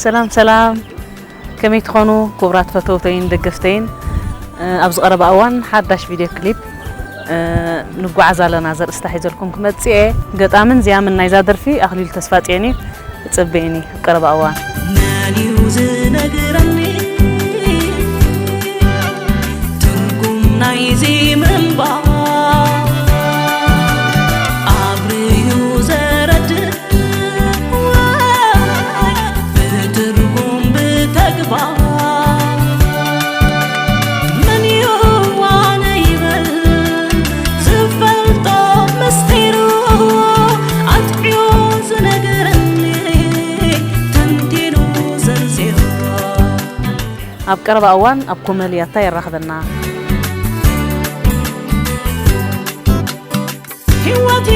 ሰላም ሰላም፣ ከመይ ትኾኑ ክቡራት ፈተውተይን ደገፍተይን? እ፣ ኣብዚ ቀረባ እዋን ሓዳሽ ቪድዮ ክሊፕ፣ እ፣ ንጓዓዝ ኣለና ዘርእስታ ሒዘልኩም ክመጽእ እየ። ገጣምን ዚያምን ናይዛ ደርፊ ኣኽሊሉ ተስፋጽዮን እዩ። ጽበየኒ ኣብ ቀረባ እዋን። መን እዩ ዝነግረኒ ትርጉም ናይዚ ምንባር? ኣብርዩ ዘረድእ ብትርጉም ብተግባር። መን እዩ ዋነ ይበል ዝፈልጦ ምስጢሩ? ኣጥዕዮ ዝነግረኒ ተንቲኑ ዘርዚሩ። ኣብ ቀረባ እዋን ኣብ ኮመልያታ የራኽበና። ህይወት